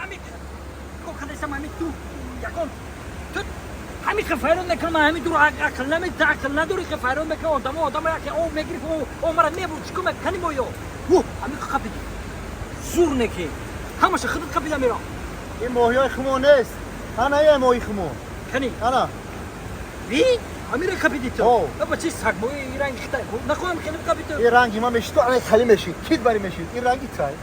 Ҳами кадесам, ҳами ту ягон ту ҳами файрон мекунам, ҳами дур ақл наме, ақл надори, ки файрон мекунам одамо, одамо яке об мегирифт, о мара мебурд. Чӣ кӯмак кани моё? Ӯ ҳами қапиди, зур неки ҳамаша худат қапида мерам. Ин моҳиҳои хумо нест. Ана е моҳи хумо. Кани? Ана. Ви ҳамира қапиди ту? О. Ба чи сагмои ин ранги хитай нахоҳам, хеле қапи ту. Ин ранги ман меши, ту ана хали меши, кит бари меши. Ин ранги тай.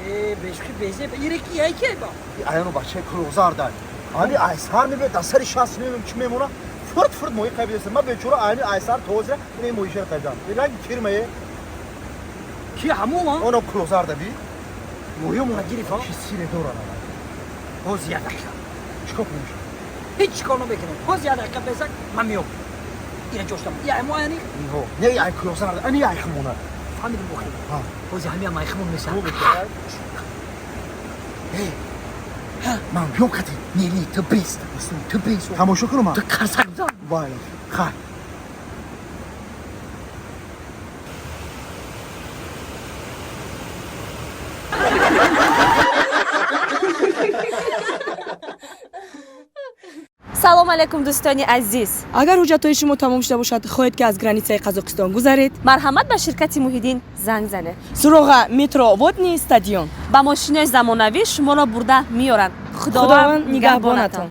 Э, бешухи безе, иреки яйки ба. Аяно бачаи кулоғзардай. Ами айсар мебиёд, дар сари шаст мебинам, чӣ мемона. Фурт фурт моҳӣ қабидаса. Ман бечора ами айсар тозира ин моҳишара қабидам. Ин ранги кирмае. Ки ҳамон? Оно кулоғзарда би. Моҳиёмона гирифт? Чӣ сире дорад? Боз як дақиқа. Чӣ кор кунем? Ҳеҷ чӣ кор намекунем. Боз як дақиқа безак, ман меём. Ира ҷоштам я мо ани. Ниҳо. Не, ай кулоғзарда, ани ай хумона. Фаҳмидим охир. Ҳа. Бози ҳамия майхимон меша. Ман биём кати. Не, не, ту бест, ту бест. Тамошо кунам? Ту қарсак бизан. Вайла. Хай. Салом алайкум, дӯстони азиз! Агар ҳуҷҷатҳои шумо тамом шуда бошад, хоҳед, ки аз границаи Қазоқистон гузаред, марҳамат, ба ширкати Муҳиддин занг занед. Суроға: метро Водни, стадион. Ба мошинои замонавӣ шуморо бурда меоранд. Худованд нигаҳбонатон.